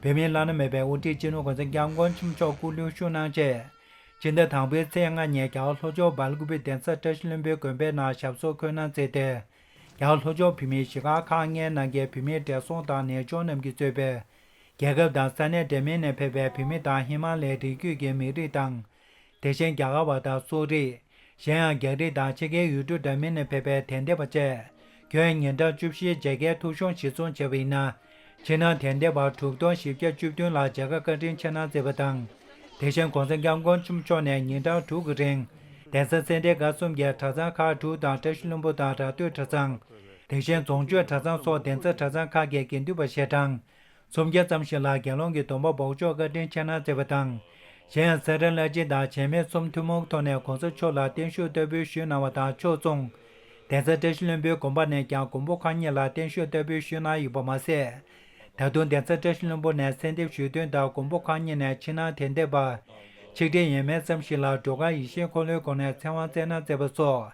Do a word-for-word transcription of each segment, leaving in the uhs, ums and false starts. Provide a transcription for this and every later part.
བོད་མིའི་བླ་ན་མེད་པའི་དབུ་ཁྲིད་སྤྱི་ནོར་༸གོང་ས་༸སྐྱབས་མགོན་ཆེན་པོ་མཆོག་སྐུ་ལུས་ཤུལ་གནང་རྗེས། ཕྱི་ཟླ་དང་པོའི་ཚེས་ལྔ་ཉིན་རྒྱ་གར་ལྷོ་ཕྱོགས་སྦེལ་ཀུ་པེ་གདན་ས་བཀྲ་ཤིས་ལྷུན་པོའི་དགོན་པའི་ནང་ཞབས་སོར་འཁོད་གནང་མཛད་དེ། རྒྱ་གར་ལྷོ་ཕྱོགས་བོད་མིའི་གཞིས་སྒར་ཁག་ལྔའི་ནང་གི་བོད་མིའི་བགྲེས་སོང་དང་ནད་གཅོད་རྣམས་ཀྱིས་གཙོས་པའི་རྒྱལ་ཁབ་དང་ས་གནས་འདྲ་མིན་ནས་ཕེབས་པའི་བོད་མི་དང་ཧི་མ་ལའི་རི་རྒྱུད་ཀྱི་མི་རིགས་དང་། དེ་བཞིན་རྒྱ་གར་བ་དང་སོག་རིགས། གཞན་ཡང་རྒྱ་རིགས་དང་ཕྱི་རྒྱལ་ཡུལ་གྲུ་འདྲ་མིན་ནས་ཕེབས་པའི་དད་ལྡན་པ་བཅས། ཁྱོན་ཉིན་གྲངས་བཅུ་བཞིའི་མཇལ་ཁའི་ཐོ་གཞུང་གཞིར་བཟུང་བྱས་པ་ཡིན་ན། ཕྱི་ནང་དད་ལྡན་པ་དྲུག་སྟོང་བཞི་བརྒྱ་བཅུ་བདུན་ལ་མཇལ་ཁ་བཀའ་དྲིན་ཆེ་གནང་མཛད་པ་དང་། དེ་བཞིན་༸གོང་ས་༸སྐྱབས་མགོན་ཆེན་པོ་མཆོག་ནས་ཉིན་གྲངས་དྲུག་གི་རིང་། གདན་ས་སེ་འབྲས་དགའ་གསུམ་གྱི་གྲྭ་ཚང་ཁག་དྲུག་དང་བཀྲ་ཤིས་ལྷུན་པོ་དང་ར་སྟོད་གྲྭ་ཚང་། དེ་བཞིན་རྫོང་ཆོས་གྲྭ་ཚང་སོགས་གདན་ས་གྲྭ་ཚང་ཁག་གི་དགེ་འདུན་པ་ཞལ་གྲངས་སུམ་བརྒྱ་ཙམ་ཞིག་ལ་དགེ་སློང་གི་སྡོམ་པ་འབོགས་ཆོག་བཀའ་དྲིན་ཆེ་གནང་མཛད་པ་དང་། གཞན་ཡང་སེ་ར་བླ་སྤྱི་དང་བྱེས་སྨད་གསུམ་ཐུན་མོང་ཐོག་ནས་༸གོང་ས་མཆོག་ལ་བརྟན་བཞུགས་བསྟར་འབུལ་ཞུས་གནང་བ་དང་ཕྱོགས་མཚུངས། གདན་ས་བཀྲ་ཤིས་ལྷུན་པོའི་དགོན་པ་ནས་ཀྱང་མགོན་པོ་གང་ཉིད་ལ་བརྟན་བཞུགས་བསྟར་འབུལ་ཞུས་གནང་ཡོད་པ་མ་ཟད། ད་དུང་གདན་ས་བཀྲ་ཤིས་ལྷུན་པོ་ནས་གསོལ་འདེབས་ཞུས་དོན་ལྟར་མགོན་པོ་གང་ཉིད་ནས་ཕྱི་ནང་དད་ལྡན་པ། ཆིག་སྒྲིལ་ཡས་མས་ཙམ་ཞིག་ལ་སྒྲོལ་དཀར་ཡིད་བཞིན་འཁོར་ལོའི་སྒོ་ནས་ཚེ་དབང་སྩལ་གནང་མཛད་པ་སོགས།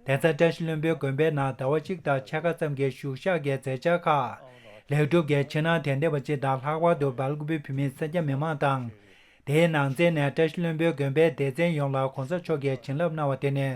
གདན་ས་བཀྲ་ཤིས་ལྷུན་པོའི་དགོན་པའི་ནང་ཟླ་བ་གཅིག་དང་ཕྱེད་ཀ་ཙམ་གྱི་བཞུགས་ཞག་གི་མཛད་འཆར་ཁག་ལེགས་གྲུབ་ཀྱི་ཕྱི་ནང་དད་ལྡན་པ་སྤྱི་དང་ལྷག་པར་དུ་སྦེལ་ཀོབ་བོད་མིའི་སེར་སྐྱ་མི་མང་དང་། དེའི་ནང་ཚན་ནས་བཀྲ་ཤིས་ལྷུན་པོའི་དགོན་པའི་སྡེ་ཚན་ཡོངས་ལ་༸གོང་ས་མཆོག་གིས་བྱིན་རླབས་གནང་བ་དེ་ནི་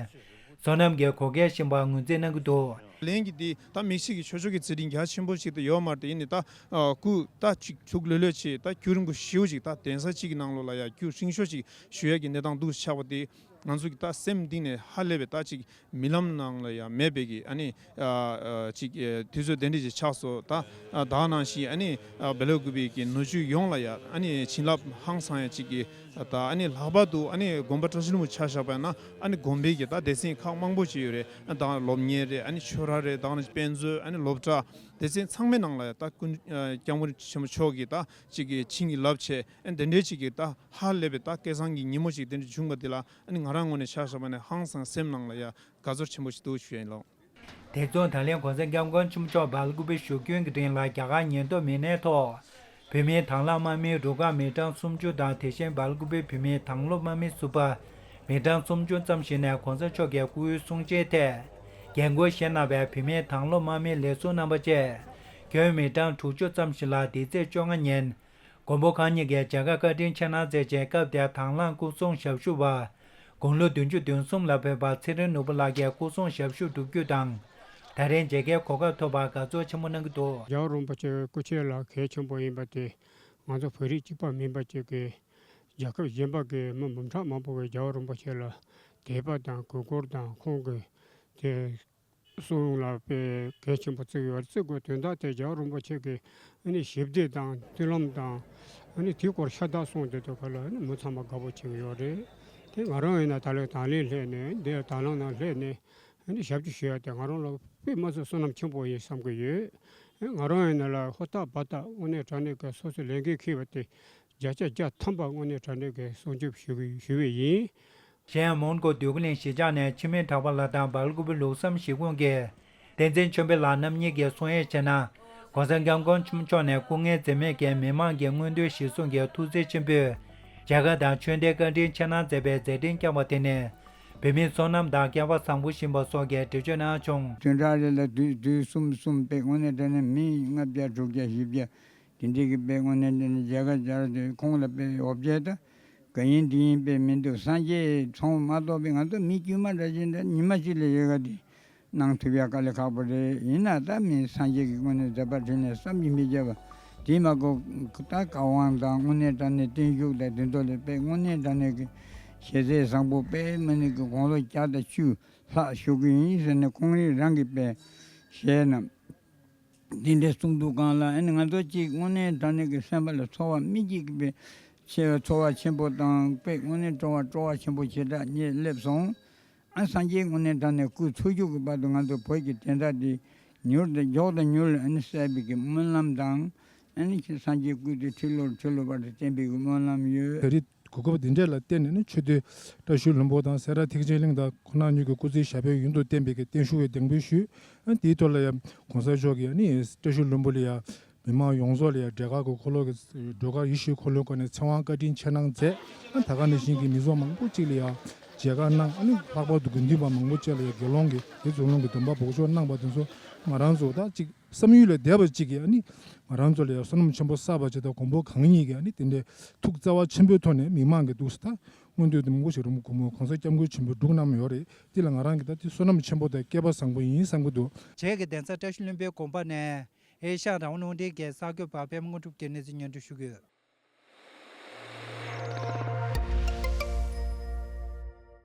བསོད་ནམས་ཀྱི་བགོ་སྐལ་ཞིག་ཡིན་པར་ངོས་འཛིན་གནང་གི་འདུག། ལན་གྱི་འདི་ད་དམིགས་བསལ་གྱི་ཆོས་ཕྱོགས་ཀྱི་མཛད་འཕྲིན་རྒྱ་ཆེན་པོ་ཞིག་ཏུ་ཡོད་མ་རེད། ཡིན་ནི་ད་སྐུ་ད་ཅིག་ཐུགས་ལྷོད་ལྷོད་བྱས་ད་རྒྱུན་རིང་པོ་ཞེ་པོ་ཅིག་ད་གདན་ས་གཅིག་གི་ནང་ལོགས་ལ་ཡ་རྒྱུན་རིང་ཤོས་ཅིག་བཞུགས་ཡ་གི་གནས་སྟངས་འདུག་ཆགས་པ་དེ། ང་ཚོ་གི་ད་སེམས་གཏིང་ནས་ཧ་ལས་པའི་ད་ཅིག་རྨི་ལམ་ནང་ལ་ཡང་མེད་པའི་གི་ཨ་ནི་ཨ་ཅིག་ཨ་དུས་ཚོད་དེ་འདྲ་ཅིག་ཆགས་སོང་། ད་ཨ་ད་ནང་བཞིན་ཨ་ནི་ཨ་སྦེལ་ཀོབ་གི་ནུབ་ཕྱོགས་ཡོངས་ལ་ཡང་ཨ་ནི་བྱིན་རླབས་ཧང་སང་ཡ་ཅིག་གི་ད་ཨ་ནི་ལྷག་པར་དུ་ཨ་ནི་དགོན་པ་བཀྲ་ཤིས་ལྷུན་པོ་ཆ་བཞག་པ་ཡིན་ན་ཨ་ནི་དགོན་པའི་གི་ད་སྡེ་ཚན་ཁག་མང་པོ་ཅིག་ཡོད་རེད། ཨ་ད་སློབ་གཉེར་རེད། ཨ་ནི་ཆོས་ར་རེད། ད་ཨ་ནི་དཔེ་མཛོད། ཨ་ནི་སློབ་གྲྭ། སྡེ་ཚན་ཚང་མའི་ནང་ལ་ཡང་ད་ཀུན་ཨ་སྐྱབས་མགོན་ཆེན་པོ་མཆོག་གི་ད་ཅིག་གི་བྱིན་གྱིས་བརླབས་བྱས་ཨ་དེ་འདྲའི་ཅིག་གི་ད་ཧ་ལས་པའི་ད་སྐལ་བཟང་གི་ཉིན་མོ་ཅིག་དེ་འདྲ་བྱུང་བ་དེ་ལ་ཨ་ནི་ང་རང་ངོས་ནས་ཆ་བཞག་པ་ནས་ཧང་སང་སེམས་ནང་ལ་ཡ་དགའ་ཚོར་ཆེན་པོ་ཞིག་འདུག་ཞུ་ཡ་ཡིན་ལགས། དེ་མཚུངས་ད་ལན་གོང་ས་སྐྱབས་མགོན་ཆེན་པོ་མཆོག་སྦེལ་ཀོབ་བཞུགས་རྒྱུན་གྱི་རིང་ལ་རྒྱ་གར་ཉེན་རྟོག་མི་སྣའི་ཐོག་བོད་མིའི་དྭང་བླངས་དམག་མིའི་རུ་ཁག་མི་གྲངས་སུམ་ཅུ་དང་དེ་བཞིན་སྦེལ་ཀོབ་བོད་མིའི་དྭང་སློབ་དམག་མི་ཟུར་པ་མི་གྲངས་སུམ་ཅུ་ཙམ་ཞིག་ནས་གོང་ས་མཆོག་གི་སྐུའི་གསུང་ཆོས་ཐད་འགན་འཁུར་བཞེས་གནང་བའི་བོད་མིའི་དྭང་སློབ་དམག་མིའི་ལས་ཟུར་རྣམ་པ་བཅས་ཁྱོན་མི་གྲངས་དྲུག་ཅུ་ཙམ་ཞིག་ལ་འདི་ཚེས་བཅོ་ལྔ་ཉིན། མགོན་པོ་གང་ཉིད་ཀྱིས་མཇལ་ཁ་བཀའ་དྲིན་ཆེ་གནང་མཛད་ཅིང་། སྐབས་དེར་དྭང་བླངས་སྐུ་སྲུང་ཞབས་ཞུ་བ་དགུང་ལོ་བདུན་ཅུ་དོན་གསུམ་ལ་ཕེབས་པ་ཚེ་རིང་ནོར་བུ་ལགས་ཀྱིས་སྐུ་སྲུང་ཞབས་ཞུ་བསྒྲུབ་རྒྱུ་དང་། ད་རེས་མཇལ་ཁའི་གོ་སྐབས་ཐོབ་པར་དགའ་ཚོར་ཆེན་པོ་གནང་གི་འདུག། རྒྱལ་བ་རིན་པོ་ཆེ་སྐུ་ཕྱྭ་ལགས་གལ་ཆེན་པོ་ཡིན་པ་དེ་ང་ཚོ་བོད་རིགས་གཅིག་པ་མིན་པ་བཅས་ཀྱི་རྒྱལ་ཁབ་གཞན་པ་གི་མི་འབུམ་ཕྲག་མང་པོ་གིས་རྒྱལ་བ་རིན་པོ་ཆེ་ལ་དད་པ་དང་གུས་བཀུར་དང་ཁོང་གི་དེ་གསུང་ལ་དཔེ་གལ་ཆེན་པོ་བརྩི་གི་ཡོད་རེད། བརྩི་དགོས་དོན་དག་དེ་རྒྱལ་བ་རིན་པོ་ཆེ་གི་ཨ་ནི་ཞི་བདེ་དང་མཐུན་ལམ་དང་ཨ་ནི་དེའི་སྐོར་ཤ་སྟག་གསུངས་བསྡད་དུས་སྐབས་ལ་ཨ་ནི་མི་ཚང་མ་དགའ་པོ་བྱེད་ཀྱི་ཡོད་རེད། དེ་ང་རང་ཡིན་ན་ད་ལོ་དྭང་བླངས་སླེབས་ནས་འདིར་དྭང་བླངས་ནང་སླེབས་ནས་ཨ་ནི་ཞབས་ཕྱི་ཞུ་ཡ་དེ་ང་རང་ལ་དཔེ་མ་ཚད་བསོད་ནམས་ཆེན་པོ་ཡིན་བསམ་གྱི་ཡོད། ང་རང་ཡིན་ན་ལ་ཧུར་ཐག་འབད་ཐག་དངོས་གནས་དྲང་གནས་ཀྱི་སོ་སོའི་ལས་འགན་འཁྱེར་བ་དེ་བརྒྱ་ཆ་བརྒྱ་ཐམ་པ་དངོས་གནས་དྲང་གནས་ཀྱི་སྲུང་སྐྱོབ་ཞུ་གི་ཞུ་བས་ཡིན། གཞན་ཡང་མོན་གྷོ་འདོད་རྒུ་གླིང་གཞིས་ཆགས་ནས་འཆི་མེད་གྲགས་པ་ལགས་དང་སྦེལ་ཀོབ་ལུགས་བསམ་གཞིས་ཁོངས་ཀྱི་བསྟན་འཛིན་ཆོས་འཕེལ་ལགས་རྣམ་གཉིས་ཀྱིས་གསུང་ཡས་བྱས་ན། ༸གོང་ས་སྐྱབས་མགོན་ཆེན་པོ་མཆོག་ནས་སྐུ་ངལ་འཛེམས་མེད་ཀྱིས་མི་མང་གི་མངོན་འདོད་གཞིར་བཟུང་གིས་ཐུགས་བརྩེ་ཆེན་པོས་མཇལ་ཁ་དང་ཆོས་འབྲེལ་བཀའ་དྲིན་ཆེ་གནང་མཛད་པའི་མཛད་འཕྲིན་བསྐྱངས་པ་དེ་ནི་བོད་མིའི་བསོད་ནམས་དང་སྐལ་བ་བཟང་པོ་ཞིག་ཡིན་པ་སོགས་ཀྱི་འགྲེལ་བརྗོད་གནང་བྱུང་། བདུན་ཕྲག་རེ་ལ་དུས་དུས་གསུམ་གསུམ་དཔེ་དངོས་གནས་དྲང་གནས་མི་ལྔ་བརྒྱ་དྲུག་བརྒྱ་བཞི་བརྒྱ་དེ་འདྲའི་གི་དཔེ་དངོས་གནས་དྲང་གནས་མཇལ་ཁ་མཇལ་དུས་ཁོང་ལ་དཔེ་འོ་བརྒྱལ་ད། ག་ཡིན་འདི་ཡིན་དཔེ་མི་འདུག། སངས་རྒྱས་མཐོང་མ་གཏོགས་པའི་ང་ཚོ་མི་དཀྱུས་མ་འདྲ་ཅིག་འདྲ་ཉི་མ་གཅིག་ལ་ཡལ་ག་དེ་གནང་ཐུབ་ཡ་དཀའ་ལས་ཁག་པོ་རེད། ཡིན་ན་ད་མི་སངས་རྒྱས་ཀྱི་དངོས་གནས་མཛད་པ་འཕྲིན་ལས་བསམ་གྱིས་མི་ཁྱབ་པ་དེ་མ་གོ་ད་བཀའ་དབང་དང་དངོས་གནས་དྲང་གནས་བརྟན་བཞུགས་དང་དེ་ཚོ་ལས་དཔེ་དངོས་གནས་དྲང་གནས་ཀྱི་ཞལ་ཟས་བཟང་པོ་དཔེ་མི་ནུས་ཀྱི་དགུང་ལོ་བརྒྱ་དང་བཅུ་ལྷག་བཞུགས་ཀྱི་ཡིན་ཟེར་ནས་ཁོང་རང་རང་གིས་དཔེ་ཞལ་ནས། འདི་འདྲའི་གསུང་དུས་སྒང་ལ་ཨ་ནི་ང་ཚོ་གཅིག་དངོས་གནས་དྲང་གནས་ཀྱི་སེམས་པ་ལ་ཚོར་བ་མི་གཅིག་གི་དཔེ་ཆེ་བའི་ཚོར་བ་ཆེན་པོ་དང་དཔེ་དངོས་གནས་སྤྲོ་བ་སྤྲོ་བ་ཆེན་པོ་ཞེ་དྲག་རྙེད་སླེབས་སོང་། ཨ་སངས་རྒྱས་དངོས་གནས་དྲང་གནས་སྐུ་འཚོ་བཅུད་ཀྱི་བར་དུ་ང་ཚོ་བོད་ཀྱི་བདེན་མཐའ་འདི་མྱུར་དུ་མགྱོགས་དང་མྱུར་ལ་ཨ་ནི་གསལ་བའི་གི་སྨོན་ལམ་དང་ཨ་ནི་ཁྱེད་སངས་རྒྱས་སྐུ་ཚེ་ཁྲི་ལོར་ཁྲི་ལོ་བར་དུ་བརྟན་པའི་གི་སྨོན་ལམ་ཡོད། ད་རེས་གོ་སྐབས་འདི་འདྲ་ལ་བརྟེན་ནས་ནི་ཆོས་སྡེ་བཀྲ་ཤིས་ལྷུན་པོ་དང་སེ་ར་ཐེག་ཆེན་གླིང་དང་ཁོང་རྣམ་གཉིས་ཀྱི་སྐུ་ཚེ་ཞབས་པད་ཡུན་དུ་བརྟན་པའི་གི་བརྟན་བཞུགས་ཀྱི་གདེང་འབུལ་ཞུས། ཨ་དེའི་ཐོག་ལ་ཡང་གོང་ས་མཆོག་གིས་ནི་བཀྲ་ཤིས་ལྷུན་པོ་ལ་ཡང་མི་མང་ཡོངས་རྫོགས་ལ་ཡང་འབྲས་དཀར་གྱི་འཁོར་ལོ་གི་སྒྲོལ་དཀར་ཡེ་ཤེས་འཁོར་ལོའི་སྒོ་ནས་ཚེ་དབང་བཀའ་དྲིན་ཆེ་གནང་མཛད། ཨ་ད་ག་ནང་བཞིན་གྱི་མི་ཚོགས་མང་པོ་གཅིག་ལ་ཡང་མཇལ་ཁ་གནང་། ཨ་ནི་ལྷག་པར་དུ་དགེ་འདུན་པ་མང་པོ་བཅས་ལ་ཡང་དགེ་སློང་གི་དགེ་ཚུལ་སློང་གི་སྡོམ་པ་འབོགས་ཆོག་གནང་བ་དེ་ཚོ་ང་རང་ཚོ་ད་གཅིག་བསམ་ཡུལ་ལས་འདས་པ་ཅིག་གིས་ཨ་ནི་ང་རང་ཚོ་ལ་ཡང་བསོད་ནམས་ཆེན་པོ་བསགས་པ་ཅིག་དང་གོང་འཕེལ་གང་ཉིད་ཀྱིས་ཨ་ནི་དེ་འདྲའི་ཐུགས་བརྩེ་བ་ཆེན་པོའི་ཐོག་ནས་མི་མང་གི་འདུག་སེ་ད་མངོན་འདོད་ལྡན་མགོ་ཞིག་རིན་པོ་གོང་མ་གོང་ས་སྐྱབས་མགོན་ཆེན་པོས་བསྒྲུབས་གནང་ཡོད་རེད། དེ་ལ་ང་རང་གིས་ད་དེ་བསོད་ནམས་ཆེན་པོ་དང་སྐལ་པ་བཟང་པོ་ཡིན་བསམ་གྱི་འདུག། བྱེས་ཀྱི་གདན་ས་བཀྲ་ཤིས་ལྷུན་པོའི་དགོན་པ་ནས་ཨེ་ཤ་ཡ་རང་དབང་རླུང་འཕྲིན་གྱི་གསར་འགོད་པ་པད་མ་དངོས་གྲུབ་ཀྱིས་གནས་ཚུལ་སྙན་སྒྲོན་ཞུ་གི་ཡོད།